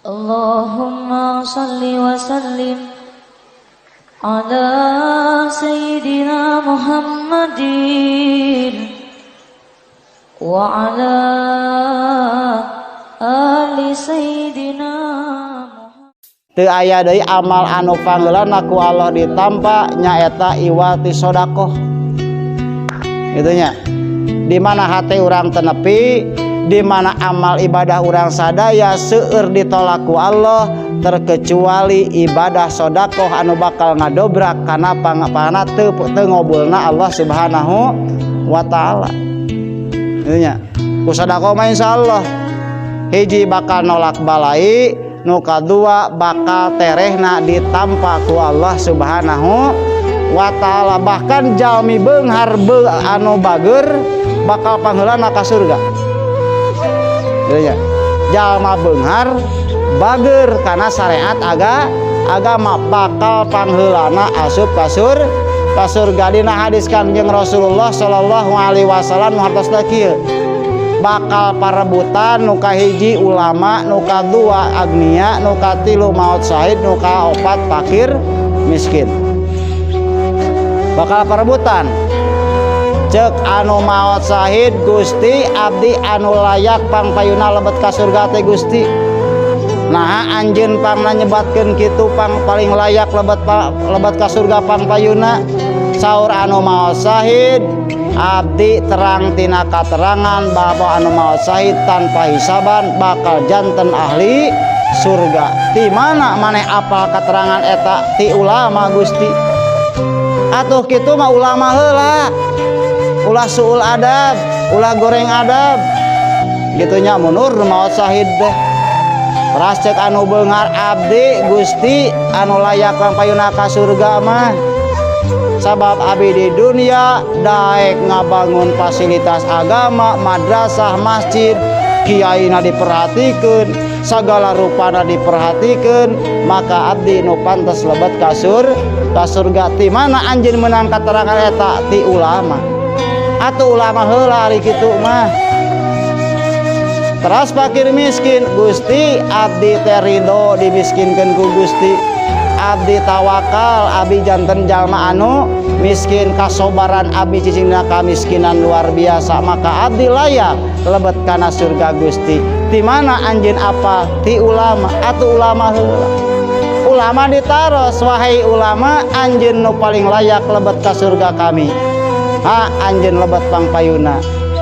اللهم صل وسلم على سيدنا محمد وعلى آل سيدنا محمد. Teu aya deui amal anu pangheulana ku Allah ditampa nyaeta iwal ti sodakoh gitu nya. Di mana hati urang tenepi, di mana amal ibadah urang sadaya seueur ditolak ku Allah terkecuali ibadah sodakoh anu bakal ngadobrak kana pangapana teu teu ngobulna Allah Subhanahu wa Taala gitu nya. Ku sodakoh mah insyaallah hiji bakal nolak balai, nu kadua bakal terehna ditampa ku Allah Subhanahu wa Taala. Bahkan jalmi beunghar be anu bager bakal pangheulana ka surga gitu nya. Jalma beunghar bager karena syariat agama bakal pangheulana asup ka surga. Dina hadis Kanjeng Rasulullah sallallahu alaihi wasallam nu hartosna kieu, bakal parebutan nu kahiji ulama, nu kadua agnia, nu katilu maut syahid, nu kaopat fakir miskin. Bakal parebutan. Cek anu maut syahid, "Gusti, abdi anu layak pangpayuna lebet ka surga teh, Gusti." "Nah, anjeun pangna nyebatkeun kitu pang paling layak lebet ka surga pangpayuna?" Saur anu maot syahid, "Abdi terang tina katerangan bahwa anu maot syahid tanpa hisaban bakal janten ahli surga." "Ti mana maneh apal katerangan eta?" "Ti ulama, Gusti." "Atuh kitu mah ulama heula, ulah suul adab, ulah goreng adab," gitu nya. Mundur maot syahid deh. Teras cek anu beunghar, "Abdi, Gusti, anu layak payuna ka surga mah, sabab abdi di dunia daek ngabangun fasilitas agama, madrasah, masjid, kiaina diperhatikan, segala rupana diperhatikan, maka abdi nu pantas lebet ka surga." "Ti mana anjeun menang katerangan eta?" "Ti ulama." "Atuh ulama heula ari kitu mah." Teras fakir miskin, "Gusti, abdi teh ridho dimiskinkeun ku Gusti. Abdi tawakal, abdi janten jalma anu miskin. Kasobaran abdi cicingna kamiskinan luar biasa, maka abdi layak lebet kana surga, Gusti." "Ti mana anjeun apa?" "Ti ulama." "Atuh ulama heula." Ulama ditaros, "Wahai ulama, anjeun nu paling layak lebet ka surga kami. Ha, anjeun lebet pangpayuna."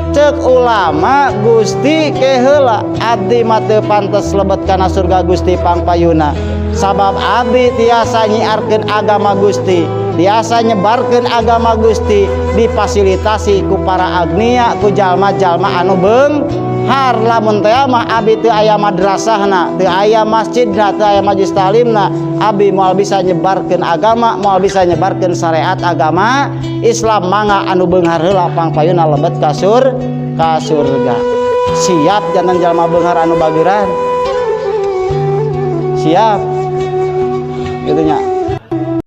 Cek ulama, "Gusti, ke heula, abdi mah teu pantes lebet kana surga Gusti pangpayuna, sabab abdi tiasa nyiarkeun agama Gusti, tiasa nyebarkeun agama Gusti, difasilitasi ku para agnia, ku jalma-jalma anu beunghar. Lamun teh mah abdi teu aya madrasahna, teu aya masjidna, teu aya majlis taklimna, abdi moal bisa nyebarkeun agama, moal bisa nyebarkeun syariat agama Islam. Mangga anu beunghar heula pangpayuna lebet ka surga." Siap janten jalma beunghar anu bageran? Siap gitu nya.